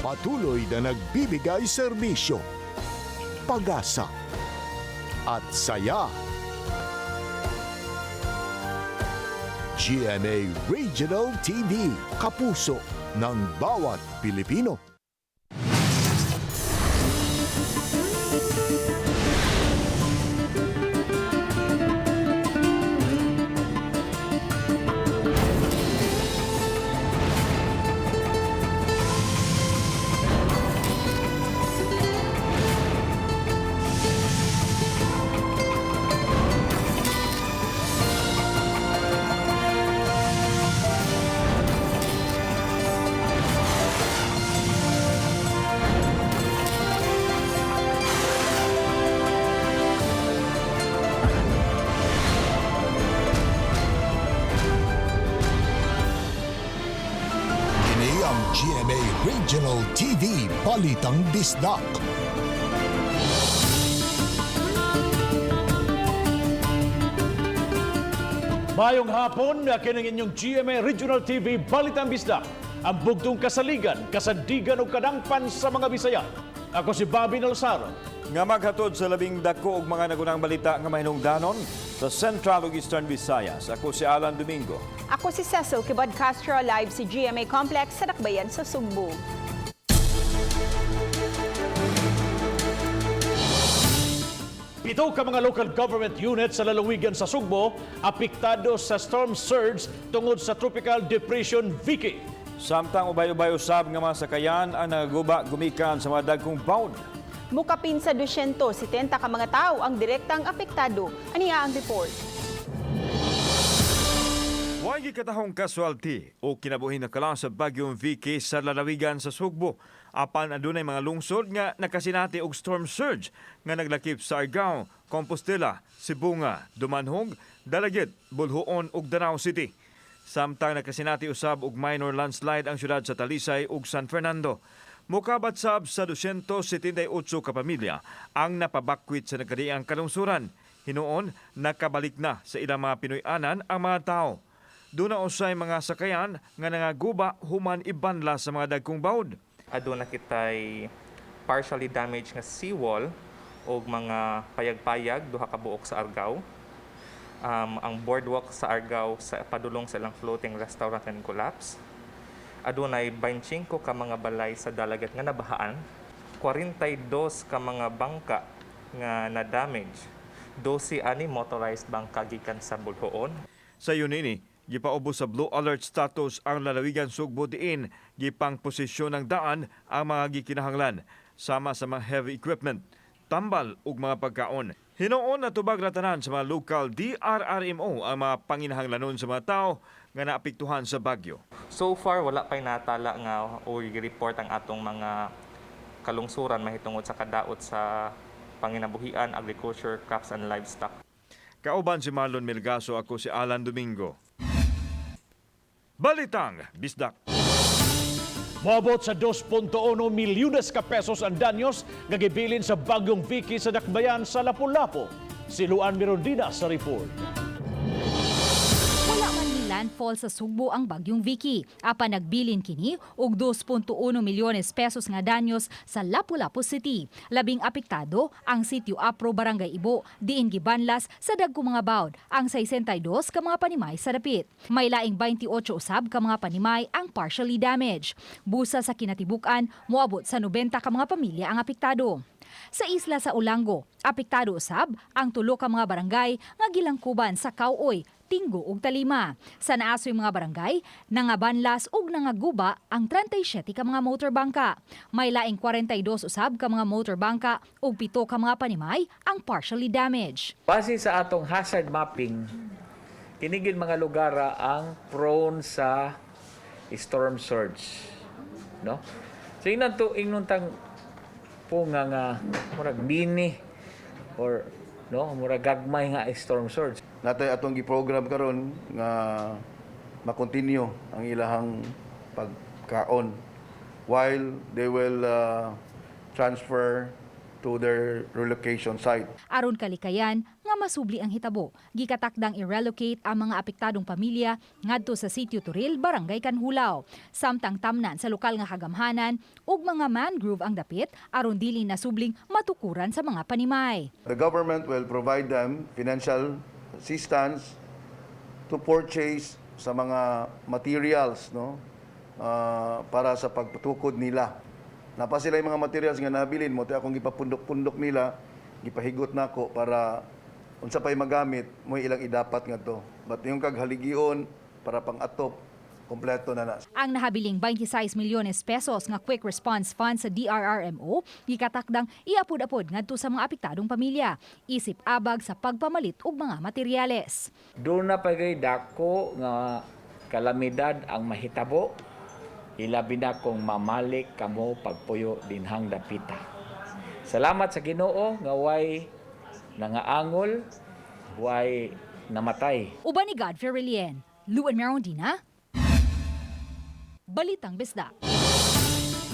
Patuloy na nagbibigay serbisyo, pag-asa at saya. GMA Regional TV, kapuso ng bawat Pilipino. Kini ang GMA Regional TV Balitang Bisdak. Mayong hapon, kining inyong GMA Regional TV Balitang Bisdak. Ang bugtong kasaligan, kasandigan o kadangpan sa mga Bisaya. Ako si Bobby Nalsaro. Nga maghatod sa labing dako og mga nagunang balita nga mahinungdanon sa Central ug Eastern Visayas. Ako si Alan Domingo. Ako si Cecil Kibod Castro, live sa GMA Complex sa Dakbayan sa Sugbo. Pito ka mga local government units sa lalawigan sa Sugbo apektado sa storm surge tungod sa Tropical Depression Vicky. Samtang ubay-ubay usab nga mga sakayan ang nagaguba gumikan sa mga dagkong bawd. Mukapin sa 270 ka mga tao ang direktang apektado. Aniya ang report. Way gikatahong casualty o kinabuhi na kalang sa bagyong Vicky sa lalawigan sa Sugbo. Apan adunay mga lungsod nga nakasinati og storm surge nga naglakip sa Argao, Compostela, Sibunga, Dumanhog, Dalaguit, Boljoon ug Danao City. Samtang nakasinati usab og minor landslide ang syudad sa Talisay ug San Fernando. Mukabat sab sa 278 ka pamilya ang napabakwit sa nagkadiang kalungsuran. Hinuon, nakabalik na sa ilang mga Pinoy-anan ang mga tao. Doon na usay mga sakayan nga nangaguba human ibanla sa mga dagkong bawd. Aduna kitay partially damaged nga seawall og mga payag-payag duha ka buok sa Argao. Ang boardwalk sa Argao sa padulong sa ilang floating restaurant and collapse. Adunay 25 ka mga balay sa dalagat nga nabahaan, 42 ka mga bangka nga na-damage. 12 ani motorized bangka gikan sa Boljoon. Sa Unini, gipaubos sa blue alert status ang lalawigan Sugbo diin, gipang posisyon ng daan ang mga gikinahanglan sama sa mga heavy equipment, tambal ug mga pagkaon. Hinuon na tubag ratanan sa mga local DRRMO ang mga panginahanglanon sa mga tao nga naapektuhan sa bagyo. So far wala pa'y natala nga o report ang atong mga kalungsuran mahitungod sa kadaot sa panginabuhian, agriculture, crops and livestock. Kauban si Marlon Melgaso, ako si Alan Domingo. Balitang Bisdak. Moabot sa 2.1 milyones ka pesos ang danyos nga gibilin sa bagyong Vicky sa Dakbayan sa Lapu-Lapu. Si Luan Mirondina sa report. Wala man ni landfall sa Sugbo ang bagyong Vicky. Apan nagbilin kini og 2.1 milyones pesos nga danyos sa Lapu-Lapu City. Labing apektado ang Sitio Apro, Barangay Ibo, diin gibanlas sa dagko mga bawd ang 62 ka mga panimay sa dapit. May laing 28 usab ka mga panimay ang partially damaged. Busa sa kinatibuk-an, moabot sa 90 ka mga pamilya ang apektado. Sa isla sa Olango, apektado usab ang tulo ka mga barangay nga gilangkuban sa Kauoy, Tinggo ug Talima. Sa naasoy mga barangay, nangabanlas ug nangaguba ang 37 ka mga motor bangka. May laing 42 usab ka mga motor bangka ug 7 ka mga panimay ang partially damaged. Base sa atong hazard mapping, kinigin mga lugar ang prone sa storm surge, no? So ingnan to ingnon tang po nga nga murag mini or no murag gagmay nga storm surge. Natay atong gi-program karon nga makontinue ang ilahang pagkaon while they will transfer to their relocation site. Aron kalikayan nga masubli ang hitabo, gikatakdang i-relocate ang mga apektadong pamilya ngadto sa Sitio Turil, Barangay Canjulao. Samtang tamnan sa lokal nga kagamhanan ug mga mangrove ang dapit aron dili na subling matukuran sa mga panimay. The government will provide them financial assistance to purchase sa mga materials, no, para sa pagpatukod nila. Napa sila yung mga materials nga nabilin mo, akong gipapundok-pundok nila, gipahigot nako para unsa pay magamit mo ilang idapat nga to. But yung kag haligion para pang-atop, kompleto na na. Ang nahabiling 26 milyones pesos nga quick response fund sa DRRMO gikatakdang iapod-apod ngadto sa mga apektadong pamilya, isip abag sa pagpamalit og mga materyales. Doon na pagay dako nga kalamidad ang mahitabo, ilabi na kung mamalik kamo pagpuyo dinhang dapita. Salamat sa Ginoo nga way nangaangol, way namatay. Uban ni Godfrey Relien, Luan Merondina, Balitang Bisdak.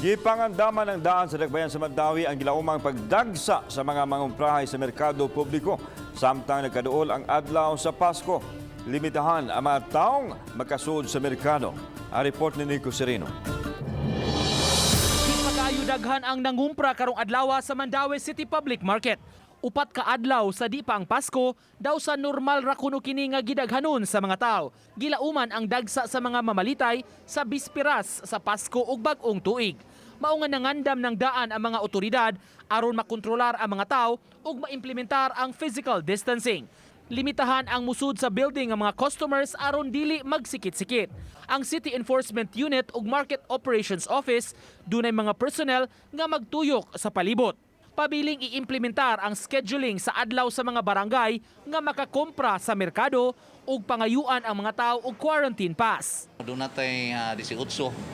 Gipangandaman ng daan sa Dakbayan sa Mandawi ang gilaumang pagdagsa sa mga mangumprahay sa merkado publiko samtang nagkaduol ang adlaw sa Pasko. Limitahan ang mga taong makasud sa merkado. Ang report ni Nico Sereno. Di pa kaayo daghan ang nangumpra karong adlaw sa Mandaue City Public Market. 4 ka adlaw sa di pa ang Pasko, daw sa normal ra kuno kini nga gidaghanon sa mga tao. Gilauman ang dagsa sa mga mamalitay sa bispiras sa Pasko ug bag-ong tuig. Mao nga nangandam ng daan ang mga otoridad aron makontrolar ang mga tao ug maimplementar ang physical distancing. Limitahan ang musud sa building ang mga customers aron dili magsikit-sikit. Ang City Enforcement Unit ug Market Operations Office dunay mga personnel nga magtuyok sa palibot. Pabiling iimplementar ang scheduling sa adlaw sa mga barangay nga makakompra sa merkado ug pangayuan ang mga tao og quarantine pass. Doon natay 18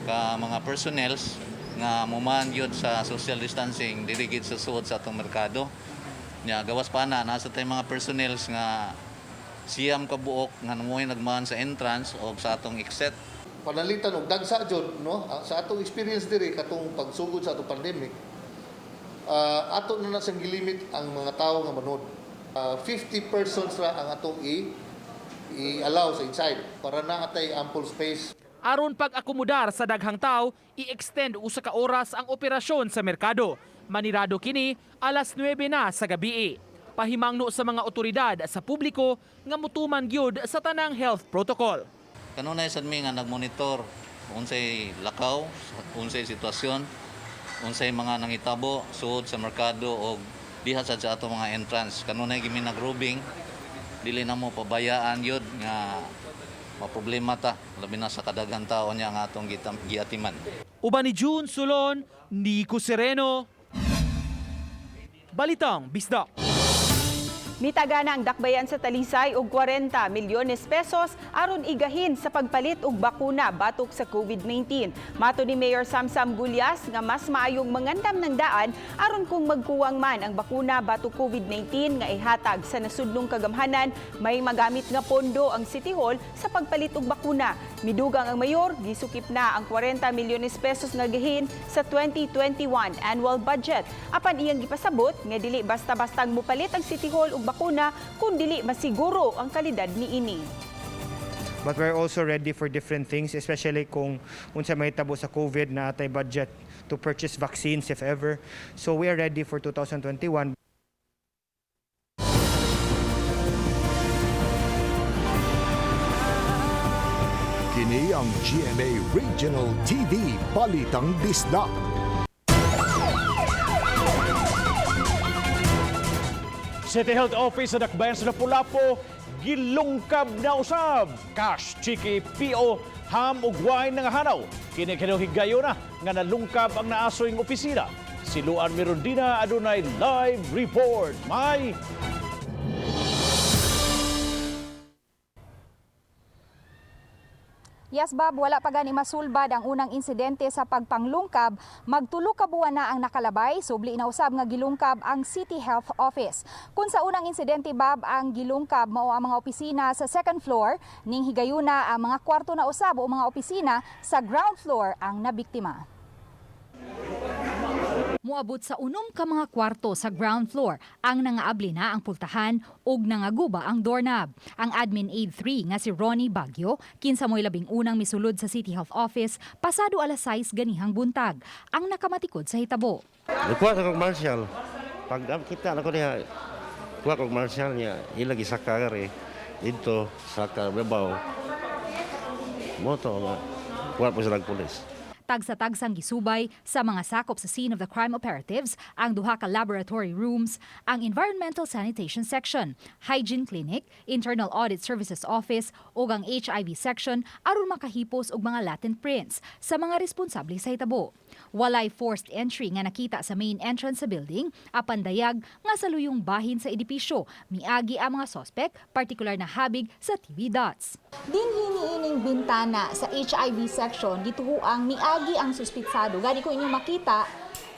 ka mga personnels nga muman yun sa social distancing dili gid sa suod sa atong merkado. Nya gawas pa na nasa tay mga personnels nga 9 ka buok nga mo'y nagman sa entrance o sa atong exit. Panalitan og dagsa jud, no. Sa atong experience diri katong pagsugod sa atong pandemic, ato na na siyang gilimit ang mga tao nga manod. 50 persons ra ang atong i-allow sa inside para na atay ample space. Aron pag-akomodar sa daghang tao, i-extend usa ka oras ang operasyon sa merkado. Manirado kini alas 9 na sa gabi. Pahimangno sa mga otoridad sa publiko nga mutuman gyud sa tanang health protocol. Kanunay sad mi nga nagmonitor unsay lakaw, unsay sitwasyon, unsay mga nangitabo suod sa merkado og diha sad sa atong mga entrance. Kanunay gimi nagrubing, dili na mo pabayaan yun nga maproblema ta labi na sa kadaghan tao niya nga atong giatiman. Uban ni June Sulon, Nico Sereno. Balitang Bisdak. Mitaga na ang dakbayan sa Talisay og 40 milyones pesos aron igahin sa pagpalit og bakuna batok sa COVID-19. Mato ni Mayor Samsam Gullas nga mas maayong mangandam ng daan aron kung magkuwang man ang bakuna batok COVID-19 nga ihatag sa nasudnong kagamhanan, may magamit nga pondo ang City Hall sa pagpalit og bakuna. Midugang ang mayor, gisukip na ang 40 milyones pesos nga gahin sa 2021 annual budget. Apan iyang gipasabot nga dili basta-bastang mupalit ang City Hall og bakuna kung dili masiguro ang kalidad niini. But we're also ready for different things, especially kung unsa mahitabo sa COVID na atay budget to purchase vaccines if ever. So we are ready for 2021. Kini ang GMA Regional TV Balitang Bisdak. City Health Office sa Dakbayan sa Lapu-Lapu, gilungkab na usab. Cash, chiki, PO, ham ug wine nga hanaw. Kini higayon na nga nalungkab ang naasoyng opisina. Si Luan Mirondina adunay live report. May Yes, Bob, wala pa gani masulbad ang unang insidente sa pagpanglungkab. Magtulo ka buwan na ang nakalabay, subli inausab nga gilungkab ang City Health Office. Kung sa unang insidente, Bob, ang gilungkab mao ang mga opisina sa second floor, ning higayuna ang mga kwarto na usab o mga opisina sa ground floor ang nabiktima. Moabot sa 6 ka mga kwarto sa ground floor ang nangaabli na ang pultahan ug nangaguba ang doorknob. Ang Admin Aide 3 nga si Ronnie Bagyo, kinsa mo'y 11 misulod sa City Health Office pasado alas 6 ganihang buntag, ang nakamatikod sa hitabo. Nagkuha sa kong marshal. Pag kita na ko niya, kuha kong marshal niya, ilang isaka rin. Dito, saka, babaw. Moto, kuha po sila pulis. Tagsa-tagsang gisubay sa mga sakop sa scene of the crime operatives ang duha ka laboratory rooms, ang Environmental Sanitation Section, Hygiene Clinic, Internal Audit Services Office ug ang HIV Section aron makahipos og mga latent prints sa mga responsable sa hitabo. Walay forced entry nga nakita sa main entrance sa building apan dayag nga sa luyong bahin sa edipisyo miagi ang mga sospek, partikular na habig sa TV dots. Dinhi niining bintana sa HIV section gituhuang miagi ang suspitsado. Gani ko inyong makita,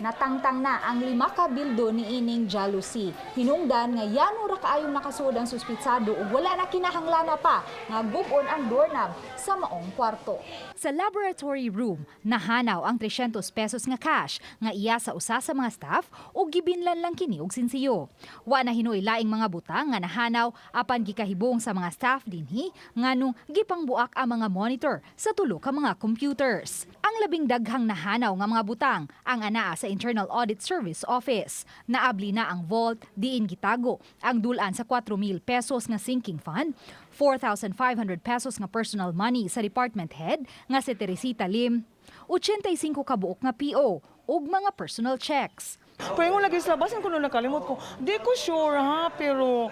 natangtang na ang 5 ka bildo niining jalousie. Hinungdan nga yano ra kaayong nakasuod ang suspitsado ug wala na kinahanglana pa nga gub-on ang doorknob sa maong kwarto. Sa laboratory room, nahanaw ang 300 pesos nga cash nga iya sa usa sa mga staff ug gibinlan lang kini og sinsiyo. Wa na hinuoy laing mga butang nga nahanaw apan gikahibong sa mga staff dinhi nganong gipangbuak ang mga monitor sa tulo ka mga computers. Ang labing daghang nahanaw nga mga butang ang anaa sa Internal Audit Service Office. Naabli na ang vault diin gitago ang dulan sa 4,000 pesos nga sinking fund, 4,500 pesos nga personal money sa department head nga si Teresita Lim, 85 kabuok nga PO ug mga personal checks. Pero yung lagi sa labasan ko nung nakalimot ko, di ko sure ha, pero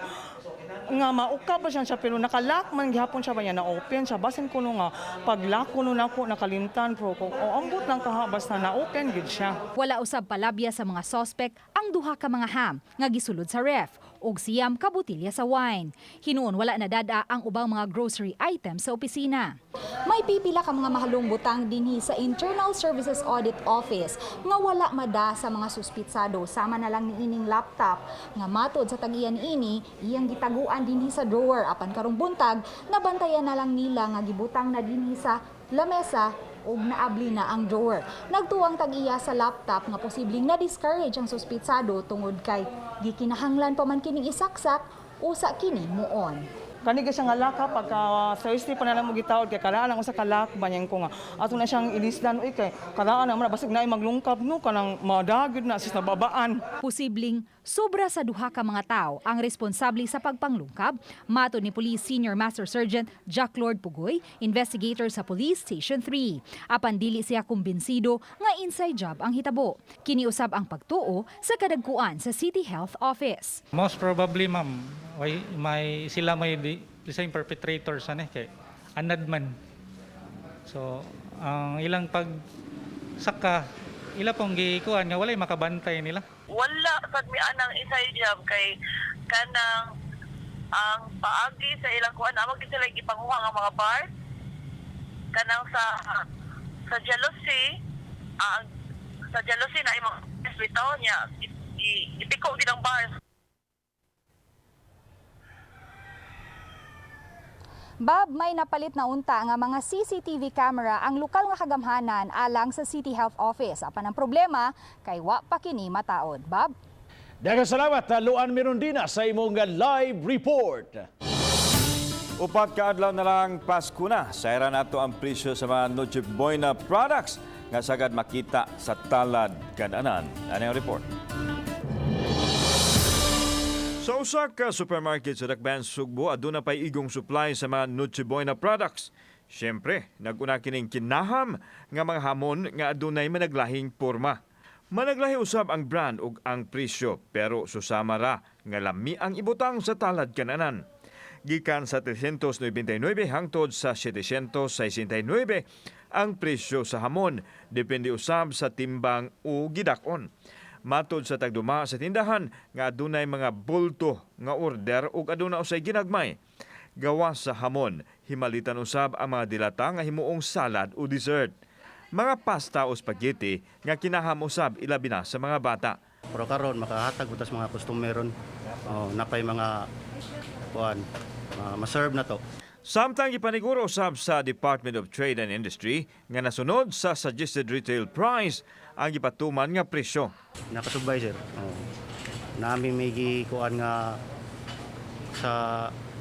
nga mauka pa siya pero nakalock man gihapon siya ba niya na-open siya. Basin ko nung nga, pag-lock ko nung ako, nakalimtan pro ko, o ambot lang kaha, basta na-open gid siya. Wala usab palabya sa mga sospek ang duha ka mga ham nga gisulod sa ref ug 9 ka botelya sa wine. Hinuon wala nadada ang ubang mga grocery items sa opisina. May pipila ka mga mahalong butang dinhi sa Internal Services Audit Office nga wala mada sa mga suspitsado, sama na lang niining laptop nga matod sa tag-iya niini iyang gitaguan dinhi sa drawer apan karong buntag nabantayan na lang nila nga gibutang na dinhi sa lamesa ug naabli na ang drawer. Nagtuwang tag-iya sa laptop nga posibleng na-discourage ang suspitsado tungod kay gikinahanglan pa man kining isaksak usa kini muon. Kani siya nga lock ha, pagka Thursday pa na lang mo gitaod kay karaan ang usa ka lock ba niyan ko nga ato na siyang ilisdan uy kay karaan naman basig naay maglungkab no kanang madagid na sis nababaan. Posibleng sobra sa duha ka mga tao ang responsable sa pagpanglungkab, matod ni Police Senior Master Sergeant Jack Lord Pugoy, investigator sa Police Station 3. Apan dili siya kumbinsido nga inside job ang hitabo. Kiniusab ang pagtuo sa kadagkuan sa City Health Office. Most probably, ma'am, may sila may the same perpetrators ano kay anad man. So, ang ilang pagsaka, ila pong gikuan nga walay makabantay nila. Wala sad mi anang inside job kay kanang ang paagi sa ilang kuan amo gid sila gipanguha nga mga bar kanang sa jealousy ang sa jealousy na imong bitaw niya ipiko gid ang bars. Bob, may napalit na unta nga mga CCTV camera ang lokal nga kagamhanan alang sa City Health Office. Apan ang problema, kay wa pa kini mataod. Bob? Daghang salamat, Luan Mirondina, sa imong live report. 4 ka adlaw na lang Pasko na. Sayra nato ang presyo sa mga Noche Buena products nga sagad makita sa talad kananan. Ano ang report? Sa usa ka supermarket sa Dakbayan, Sugbo, aduna pay igong supply sa mga Noche Buena products. Siyempre, nag-una kining kinaham nga mga hamon nga adunay managlahing porma. Managlahi usab ang brand ug ang presyo, pero susama ra nga lami ang ibutang sa talad kananan. Gikan sa 399 hangtod sa 769 ang presyo sa hamon, depende usab sa timbang o gidak-on. Matod sa tagduma sa tindahan nga adunay mga bulto nga order ug aduna usay ginagmay. Gawas sa hamon, himalitan usab ang mga dilata nga himuong salad o dessert. Mga pasta o spaghetti nga kinaham usab ilabi na sa mga bata. Pero karon makahatag utas mga customer ron. Oh, napay mga kuan, ma-serve na to. Samtang gipaniguro usab sa Department of Trade and Industry nga nasunod sa suggested retail price ang gipatuman nga presyo. Nakasubay, sir. Oh. Nami may gikuan nga sa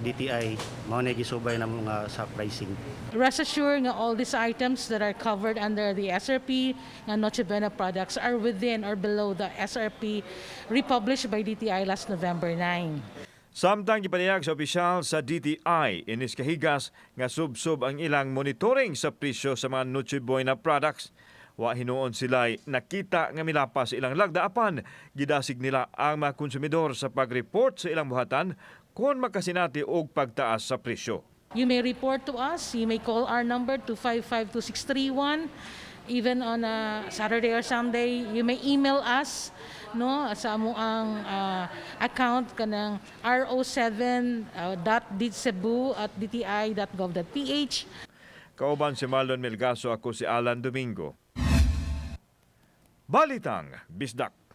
DTI mao na gisubay na mga sa pricing. Rest assured nga all these items that are covered under the SRP nga Noche Buena products are within or below the SRP republished by DTI last November 9. Samtang gipanayag sa opisyal sa DTI Ines Cajigas nga subsob ang ilang monitoring sa presyo sa mga Noche Buena products. Wa hinuon sila'y nakita nga milapas sa ilang lagda apan gidasig nila ang mga konsumidor sa pag-report sa ilang buhatan kung makasinati og pagtaas sa presyo. You may report to us. You may call our number 255-2631 even on a Saturday or Sunday. You may email us, no, sa amoang account kanang ro7.dcebu@dti.gov.ph. Kauban si Marlon Melgaso, ako si Alan Domingo. Balitang Bisdak.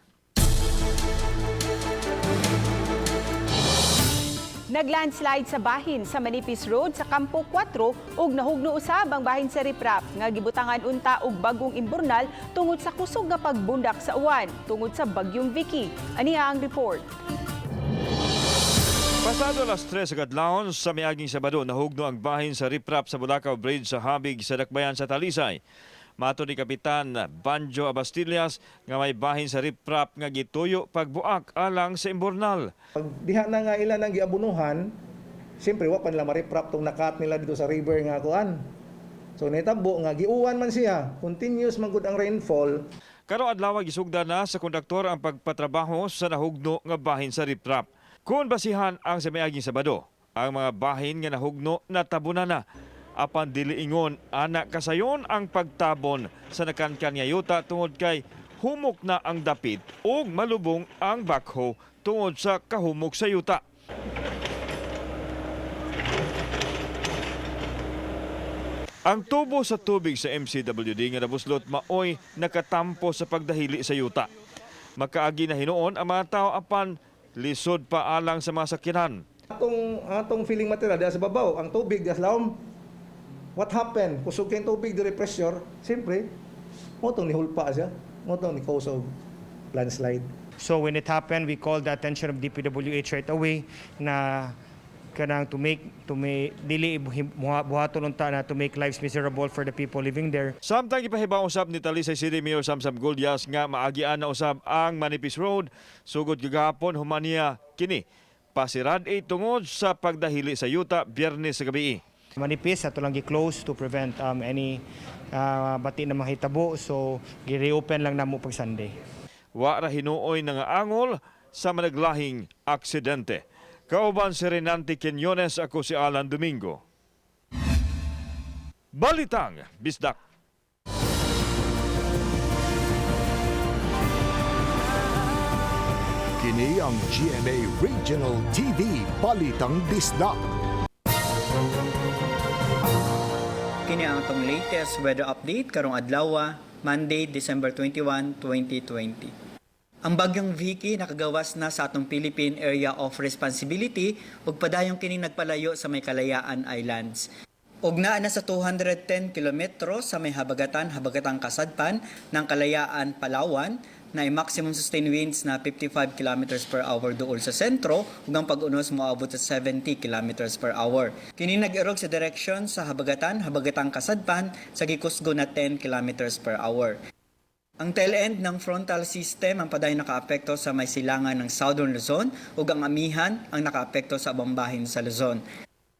Naglandslide sa bahin sa Manipis Road sa Kampo 4 ug nahugno usab ang bahin sa riprap nga gibutangan unta og bagong imburnal tungod sa kusog nga pagbundak sa uwan tungod sa bagyong Vicky. Aniya ang report. Pasado alas 3 sa kadlawon sa miaging Sabado, nahugno ang bahin sa riprap sa Bulacau Bridge sa Habig sa Dakbayan sa Talisay. Mato ni Kapitan Banjo Abastillas nga may bahin sa riprap nga gituyo pagbuak alang sa imburnal. Pag diha na nga ila nang giabunuhan, siyempre wa pa nila mariprap tong nakat nila dito sa river nga kuan. So nitabo nga giuwan man siya, continuous man gud ang rainfall. Karong adlaw gisugdan na sa konduktor ang pagpatrabaho sa nahugno nga bahin sa riprap. Kung basihan ang sa miaging Sabado, ang mga bahin nga nahugno natabunan na. Apan dili ingon ana kasayon ang pagtabon sa nakankan nga yuta tungod kay humok na ang dapit ug malubong ang backhoe tungod sa kahumok sa yuta. Ang tubo sa tubig sa MCWD nga nabuslot maoy nakatampo sa pagdahili sa yuta. Makaagi na hinuon ang mga tao apan lisod pa alang sa mga sakyanan. Atong filling material diha sa babaw, ang tubig diha sa lawom. What happened? Kusog kay tubig diri pressure, siyempre mo tong nihulpa siya, mo tong ni cause of landslide. So when it happened, we called the attention of DPWH right away na kanang to make dili buhaton unta na to make lives miserable for the people living there. Samtang gipahibaw usab ni Talisay City Mayor Samsam Gullas nga maagian na usab ang Manipis Road sugod gagahapon humaniya kini pasirad tungod sa pagdahili sa yuta Biyernes sa gabi. Manipis ato lang gi-close to prevent any bati na mahitabo, so gi-reopen lang namo pag Sunday. Wa ra hinuoy nga angol sa managlahing aksidente. Kauban si Renante Quinones, ako si Alan Domingo. Balitang Bisdak. Kini ang GMA Regional TV Balitang Bisdak. Kini ang atong latest weather update karong adlaw, Monday, December 21, 2020. Ang bagyong Vicky nakagawas na sa atong Philippine Area of Responsibility ug padayong kining nagpalayo sa may Kalayaan Islands. Ug naa na sa 210 kilometro sa may habagatan, habagatang kasadpan ng Kalayaan, Palawan, na ay maximum sustained winds na 55 kilometers per hour duol sa sentro ug ang pag-unos moabot sa 70 kilometers per hour. Kini nag-irog sa direksyon sa habagatan, habagatang kasadpan sa gikusgo na 10 kilometers per hour. Ang tail end ng frontal system ang padayon nakaapekto sa may silangan ng Southern Luzon ug ang amihan ang nakaapekto sa abang bahin sa Luzon.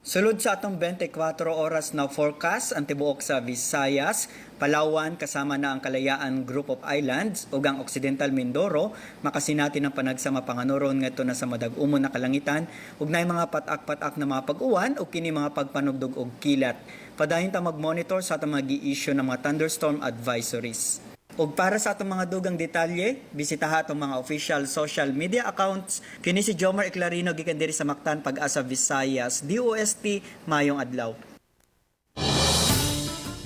Sulod sa atong 24 oras na forecast, ang tibuok sa Visayas, Palawan kasama na ang Kalayaan Group of Islands ug ang Occidental Mindoro makasinati ng panagsama panganuron ngadto na sa madag-umon na kalangitan ug naay mga patak-patak na mga pag-uwan ug kini mga pagpanugdog og kilat. Padayon ta mag-monitor sa atong mga gi-issue ng mga thunderstorm advisories. Ug para sa atong mga dugang detalye, bisitaha atong mga official social media accounts. Kini si Jomar Eclarino gikan diri sa Mactan, Pag-asa, Visayas, DOST, mayong adlaw.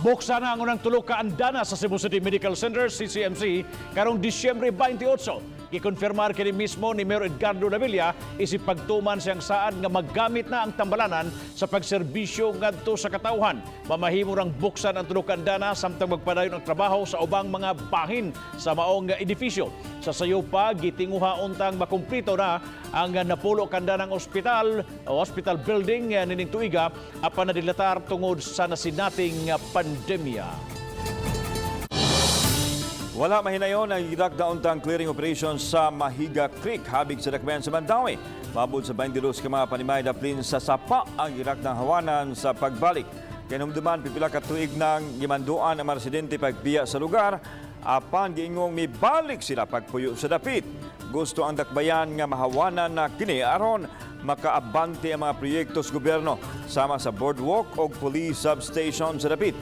Buksan na ang unang tulo ka andana sa Cebu City Medical Center, CCMC, karong Disyembre 28. Gikonfirmar kini mismo ni Mayor Edgardo Lavilla isip pagtuman siyang saad nga maggamit na ang tambalanan sa pagserbisyo ngadto sa katawhan. Mamahimo rang buksan ang tulo ka andana samtang magpadayon ang trabaho sa ubang mga bahin sa maong edifisyo. Sa sayo pa, gitinguha untang makumplito na ang napulo ka andanang ospital o hospital building nining tuiga apan nadilatar tungod sa nasinating pandemya. Wala mahinayon ang gidakda untang clearing operation sa Mahiga Creek habig sa dakbayan sa Mandaue. Mabud sa 22 ka mga panimay daplin sa sapa ang girakdang hawanan sa pagbalik. Kahinumduman pipila ka tuig nang gimanduan ang mga residente pagbiya sa lugar apan giingong mibalik sila pagpuyo sa dapit. Gusto ang dakbayan nga mahawanan na kini aron makaabante ang mga proyekto sa gobyerno sama sa boardwalk o police substation sa dapit.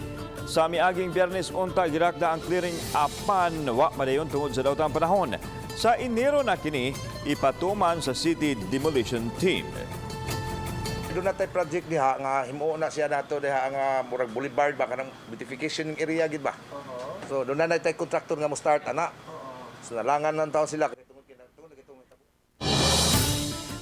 Sa miaging Biyernes unta girakda ang clearing apan wa madayon tungod sa dawtang panahon. Sa Enero na kini ipatuman sa City Demolition Team. Doon na tay project diha nga himuon na siya nato diha nga murag boulevard ba, kanang beautification area gid ba. So doon na tay contractor nga mo start ana. So nalangan lang taon sila.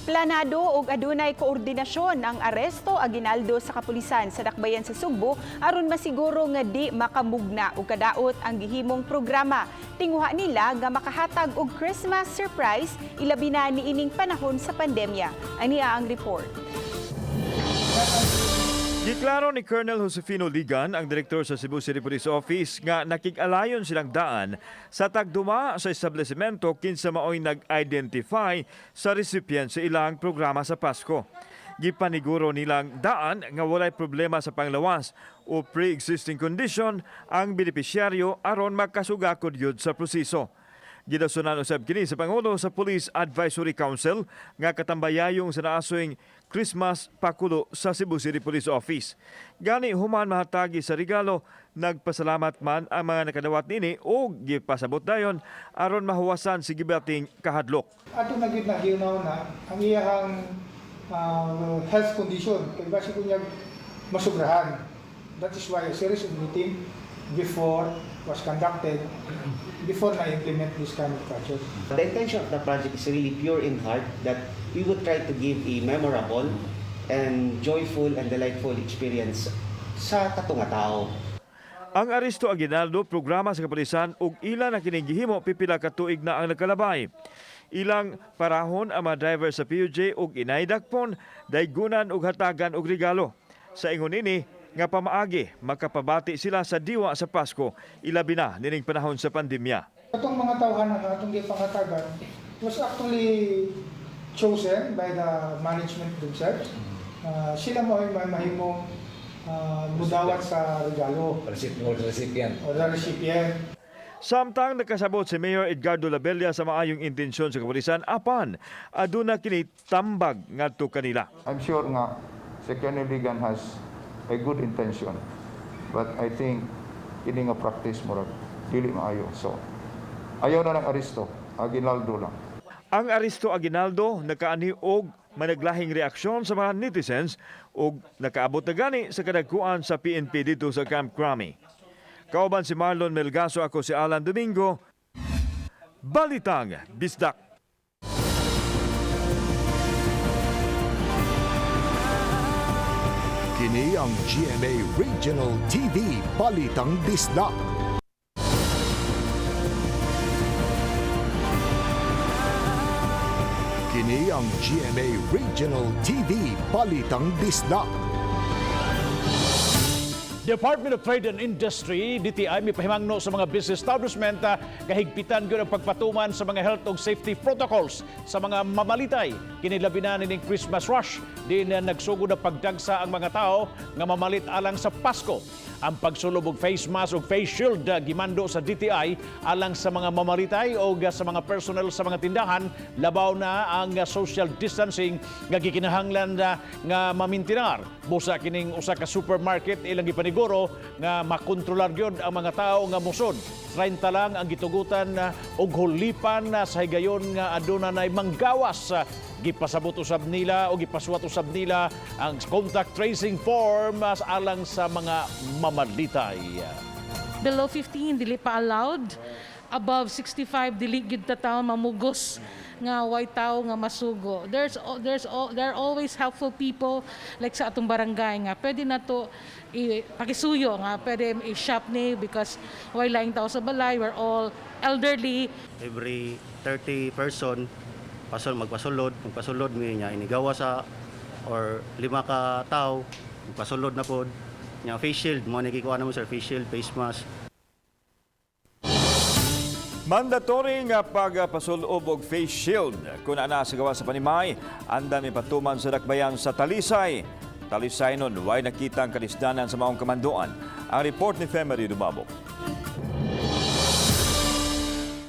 Planado og adunay koordinasyon ang aresto Aguinaldo sa kapulisan sa dakbayan sa Sugbo aron masiguro nga di makamugna og kadaot ang gihimong programa. Tinguha nila nga makahatag og Christmas surprise, ilabi na niining panahon sa pandemya. Ania ang report. Giklaro ni Colonel Josefino Ligan, ang direktor sa Cebu City Police Office, nga nakig-alayon silang daan sa tagduma sa establishmento kinsa maoy nag-identify sa recipient sa ilang programa sa Pasko. Gipaniguro nilang daan nga walay problema sa panglawas o pre-existing condition ang benepisyaryo aron makasugakod yun sa proseso. Gidasunan usab kini sa Pangulo sa Police Advisory Council nga katambayayong sa naasoing Christmas pakulo sa Cebu City Police Office. Gani human mahatagi sa regalo, nagpasalamat man ang mga nakadawat nini o gipasabot dayon aron mahuwasan si gibating kahadlok. Ato na gyud nahiunaw na ang iyahang health condition kay basi kunyag masubrahan. That is why a series of meeting before was conducted before na implement this kind of project. The intention of the project is really pure in heart, that we would try to give a memorable and joyful and delightful experience sa katunga tao. Ang Aristo Aguinaldo programa sa kapulisan ug ila na kining gihimo pipila ka tuig na ang nakalabay. Ilang parahon ang mga driver sa PUJ ug inaydakpon, daygunan ug hatagan og regalo. Sa ingon nini nga pamaagi makapabati sila sa diwa sa Pasko, ilabi na nining panahon sa pandemya. Atong mga tawhan nga atong gipangatagan was actually chosen by the management themselves. Sila mo ay may mahimong mudawat sa regalo. Recipient. O the recipient. Samtang nakasabot si Mayor Edgardo Labella sa maayong intensyon sa kapulisan apan aduna kini tambag ngadto kanila. I'm sure nga si Kenny Ligan has a good intention. But I think kini nga practice murag dili maayo. So ayaw na ng aristo, Aguinaldo lang. Ang Aristo Aguinaldo nakaani og managlahing reaksyon sa mga netizens ug nakaabot na gani sa kadagkuan sa PNP dito sa Camp Crame. Kauban si Marlon Melgaso, ako si Alan Domingo. Balitang Bisdak. Kini ang GMA Regional TV Balitang Bisdak. Kini ang GMA Regional TV Balitang Bisdak. Department of Trade and Industry, DTI, mipahimangno sa mga business establishment kahigpitan gyud ang pagpatuman sa mga health ug safety protocols sa mga mamalitay. Kini labi na nining Christmas rush, di na nagsugod na pagdagsa ang mga tao nga mamalit alang sa Pasko. Ang pagsulob og face mask ug face shield gimando sa DTI alang sa mga mamalitay o sa mga personnel sa mga tindahan, labaw na ang social distancing nga gikinahanglan nga mamintinar. Busa kining usa ka supermarket ilang gipaniguro paniguro nga makontrolar gyud ang mga tao nga musod. 30 lang ang gitugutan og hulipan sa higayon nga aduna nay manggawas. Gipasabot usab nila o gipasuwat usab nila ang contact tracing form alang sa mga mamalitay. Below 15 dili pa allowed. Above 65 dili gid ta tawo mamugos nga way tao nga masugo. There are always helpful people like sa atong barangay nga pwede na to pakisuyo nga pwede i-shop ni because way laing tao sa balay, we're all elderly. Every 30 person pasol magpasulod, magpasulod mi niya inigawa sa or lima ka tao magpasulod na pod. Nya face shield mo ni gikuha namo sir, face shield, face mask. Mandatory nga pagpasulob og face shield kung ana sa gawas sa panimay, andam ipatuman sa dakbayan sa Talisay. Talisay nun, way nakita ang kalisdanan sa maong kamanduan. Ang report ni Femery Dumabok.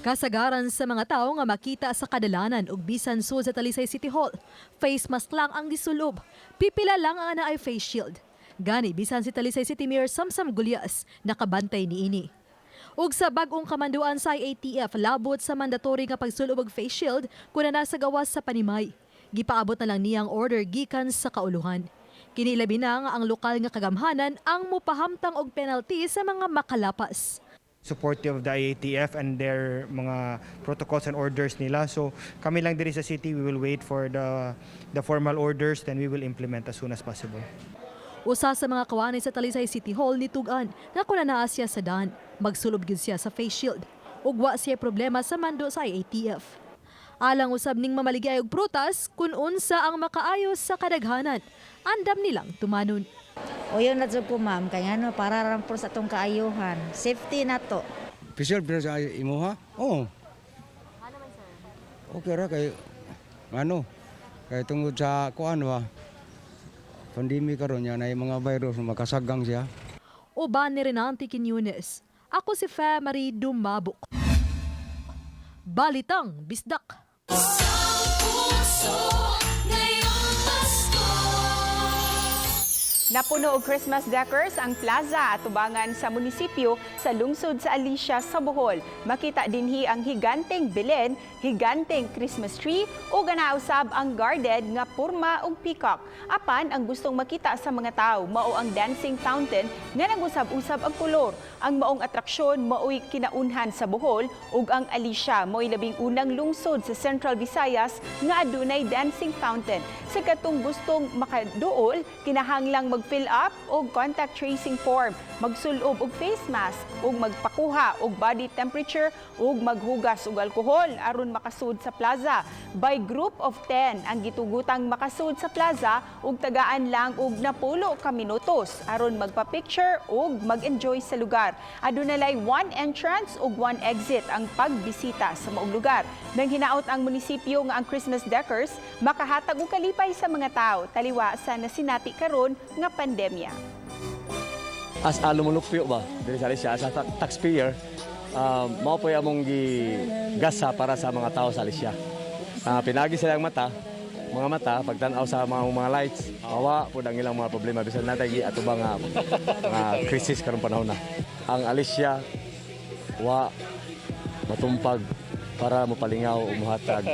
Kasagaran sa mga tao nga makita sa kadalanan ug bisan sud sa Talisay City Hall, face mask lang ang gisulob. Pipila lang ang naay face shield. Gani bisan si Talisay City Mayor Samsam Gullas nakabantay niini. Ug sa bag-ong kamanduan sa IATF labot sa mandatory nga pagsulob og face shield kun nasa gawas sa panimay. Gipaabot na lang niyang order gikan sa kauluhan. Kini labi na nga ang lokal nga kagamhanan ang mupahamtang og penalty sa mga makalapas. Supportive of the IATF and their mga protocols and orders nila. So kami lang diri sa city, we will wait for the formal orders, then we will implement as soon as possible. Usa sa mga kawani sa Talisay City Hall nitug-an nga kun naa siya sa daan, magsulob gyud siya sa face shield. Ug wa siya problema sa mando sa IATF. Alang usab ning mamaligay og prutas kun unsa ang makaayos sa kadaghanan. Andam nilang tumanon. Uyon na jud ko, ma'am, kay ngano, para ra po sa atong kaayuhan. Safety na to. Face shield sa imuha? Oo. Okay ra kay ano? Kay tungod sa kuan ba? Pandemic karon niya na mga virus makasagang siya. Uban ni Renante Quiñones. Ako si Fe Marie Dumabok. Balitang Bisdak. Puso ngayong Pasko. Napuno og Christmas decors ang plaza at tubangan sa munisipyo sa lungsod sa Alicia sa Bohol. Makita dinhi ang higanteng Belen, higanteng Christmas tree ug usab ang garden nga porma og peacock. Apan ang gustong makita sa mga tao mao ang dancing fountain nga nagusab-usab ang kolor. Ang maong atraksyon maoy kinaunhan sa Bohol ug ang Alicia maoy labing unang lungsod sa Central Visayas nga adunay dancing fountain. Sa katong gustong makaduol, kinahanglang mag-fill up og contact tracing form, magsulob og face mask ug magpakuha og body temperature ug maghugas og alkohol aron makasud sa plaza. By group of 10 ang gitugutang makasud sa plaza ug tagaan lang og 10 ka minutos aron magpa-picture ug mag-enjoy sa lugar. Aduna lay one entrance ug one exit ang pagbisita sa maong lugar. Nang hinaot ang munisipyo nga ang Christmas decors makahatag og kalipay sa mga tao taliwa sa nasinati karon nga pandemya. As a lumulupyo ba diri sa Alicia, as a taxpayer, mao po among gigasa para sa mga tao sa Alicia. Pinagi sila ang mata, mga mata pagtan-aw sa mga lights, mawa po ang ilang mga problema bisan natay gi ato ba nga mga crisis karong panahon na. Ang Alicia wa matumpag para mopalingaw o mohatag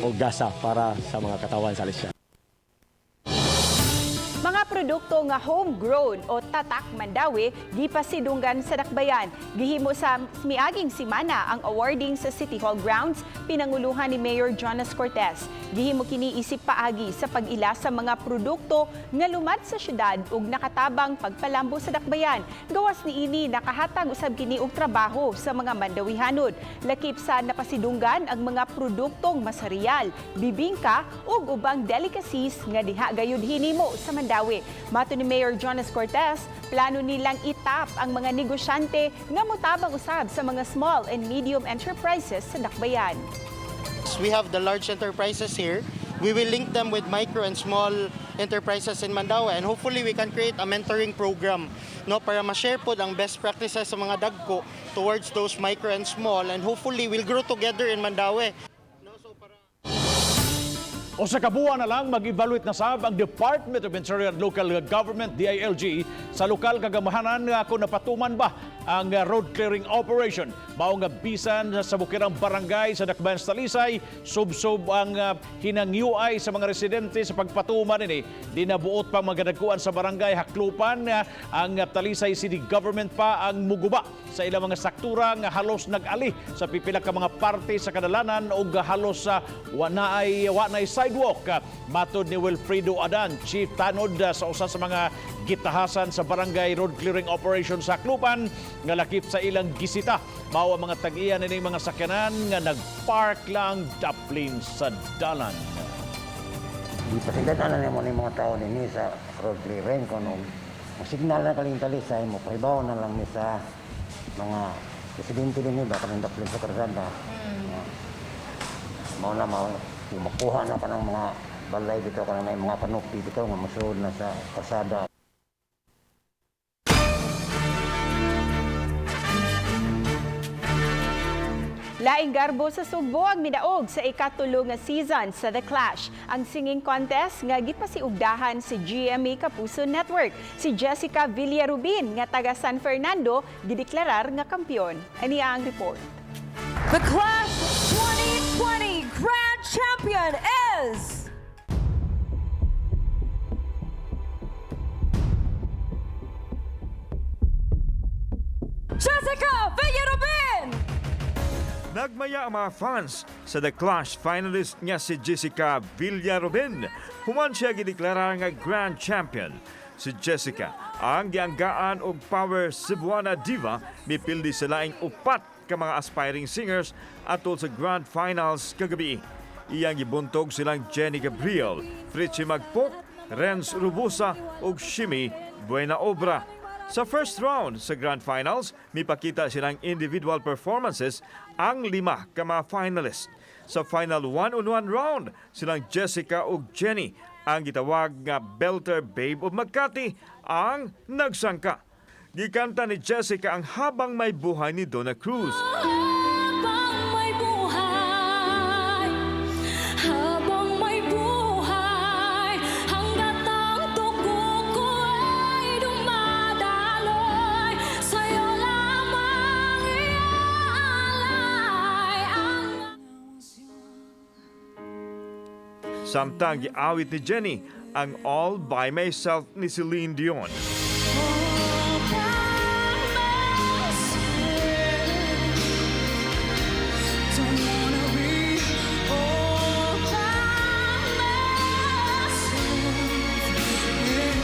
og gasa para sa mga katawan sa Alicia. Mga produkto nga homegrown o tatak Mandaue gipasidunggan sa dakbayan. Gihimo sa miaging simana ang awarding sa City Hall grounds pinanguluhan ni Mayor Jonas Cortez. Gihimo kini isip paagi sa pag-ila sa mga produkto nga lumad sa syudad ug nakatabang pagpalambo sa dakbayan. Gawas niini, nakahatag usab kini og trabaho sa mga Mandawihanon. Lakip sa napasidunggan ang mga produktong masarial, bibingka ug ubang delicacies nga diha gayud hinimo sa Mandaue. Mato ni Mayor Jonas Cortez, plano nilang itap ang mga negosyante nga motabang usab sa mga small and medium enterprises sa dakbayan. We have the large enterprises here. We will link them with micro and small enterprises in Mandaue, and hopefully we can create a mentoring program, no, para ma-share pod ang best practices sa mga dagko towards those micro and small, and hopefully we'll grow together in Mandaue. Usa ka buwan na lang mag-evaluate na sab ang Department of Interior and Local Government, DILG, sa lokal kagamahanan nga kung napatuman ba ang road clearing operation. Mao nga bisan sa bukirang barangay sa Dakbayan sa Talisay, subsob ang hinangyuay sa mga residente sa pagpatuman ini. Di nabuot pa magadagkuan sa barangay Haklupan, ang Talisay City Government pa ang muguba sa ilang mga struktura nga halos nag-ali sa pipila ka mga parte sa kadalanan ug halos sa wanaay sidewalk. Matod ni Wilfredo Adan, Chief Tanod sa usa sa mga gitahasan sa barangay road clearing operation sa Haklupan nga lakip sa ilang gisita. Mao ang mga tag-iya nining mga sakyanan nga nagpark lang daplin sa dalan. Gipasigatan na nimo ni mga tao dinhi sa road clearing kung mo signal na kaling Talisay mo pahibaw na lang ni sa mga presidente dinhi ba kanang daplin sa karsada. Mao na mao makuha na kanang mga balay dito kanang may mga kanupi dito nga mosulod na sa karsada. Laing garbo sa Sugbo ang midaog sa ikatulo nga season sa The Clash, ang singing contest nga gipasiugdahan sa GMA Kapuso Network. Si Jessica Villarubin nga taga San Fernando gideklarar nga kampiyon. Ani ang report. The Clash 2020 Grand Champion is Jessica Villarubin! Nagmaya ang mga fans sa The Clash finalist nga si Jessica Villarubin. Human siya gideklara nga Grand Champion. Si Jessica ang gianggaan og Power Cebuana Diva, mipildi sa laing upat ka mga aspiring singers atol sa Grand Finals kagabi. Iyang gibuntog silang Jenny Gabriel, Fritchie Magpok, Renz Rubusa ug Shimmy Buena Obra. Sa first round sa Grand Finals, mipakita silang individual performances ang lima ka mga finalist. Sa final one-on-one round, silang Jessica ug Jenny, ang gitawag nga Belter Babe of Makati, ang nagsangka. Gikanta ni Jessica ang Habang May Buhay ni Donna Cruz. Habang may buhay, habang may buhay, hanggat ang dugo ko ay dumadaloy, sa'yo lamang iaalay ang Samtang giawit ni Jenny ang All By Myself ni Celine Dion. All by myself. Don't wanna be all by myself anymore.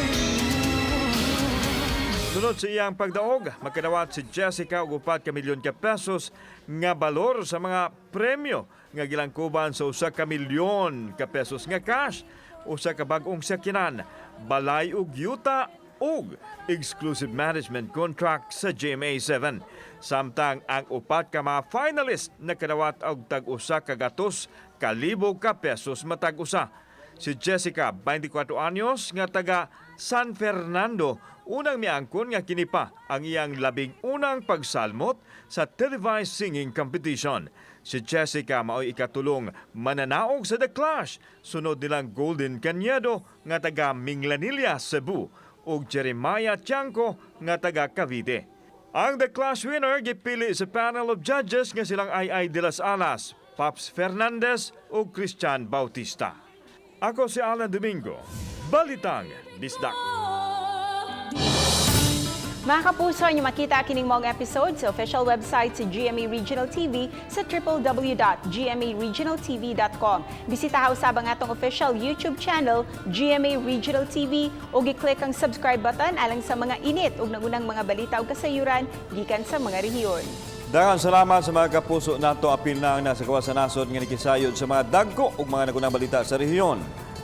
Sunod sa iyang pagdaog, makadawat si Jessica og 4 ka milyon ka pesos nga balor sa mga premyo nga gilangkuban sa 1 ka milyon ka pesos nga cash, usa ka bag-ong sakyanan, balay ug yuta ug exclusive management contract sa GMA7. Samtang ang upat ka mga finalist nakadawat og tag 100,000 ka pesos matag usa. Si Jessica, 24 anyos, nga taga San Fernando, unang miangkon nga kini pa ang iyang 11 pagsalmot sa televised singing competition. Si Jessica mao'y ikatulong mananaog sa The Clash, sunod nilang Golden Cañedo nga taga Minglanilla, Cebu, ug Jeremiah Tiangco nga taga Cavite. Ang The Clash winner gipili sa panel of judges nga silang Ai de las Alas, Pops Fernandez ug Christian Bautista. Ako si Alan Domingo. Balitang Bisdak. Mga kapuso, inyo makita kining maong episode sa official website sa GMA Regional TV sa www.gmaregionaltv.com. Bisita usab ang atong official YouTube channel, GMA Regional TV, ug i-click ang subscribe button alang sa mga init ug nagunang mga balita ug kasayuran gikan sa mga rehiyon. Daghang salamat sa mga kapuso nato, apil na ang nasa gawas sa nasod nga nikisayod sa mga dagko ug mga nagunang balita sa rehiyon.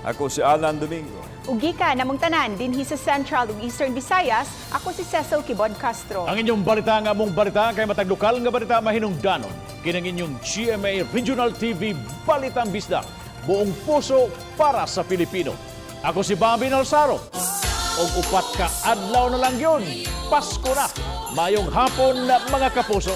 Ako si Alan Domingo. Ug gikan namong tanan dinhi sa Central ug Eastern Visayas, ako si Cecil Kibod Castro. Ang inyong balita nga among balita kay matag lokal nga balita mahinungdanon. Kining inyong GMA Regional TV Balitang Bisdak. Buong puso para sa Pilipino. Ako si Bobby Nalsaro. Og 4 ka adlaw na lang yun. Pasko na. Mayong hapon na, mga kapuso.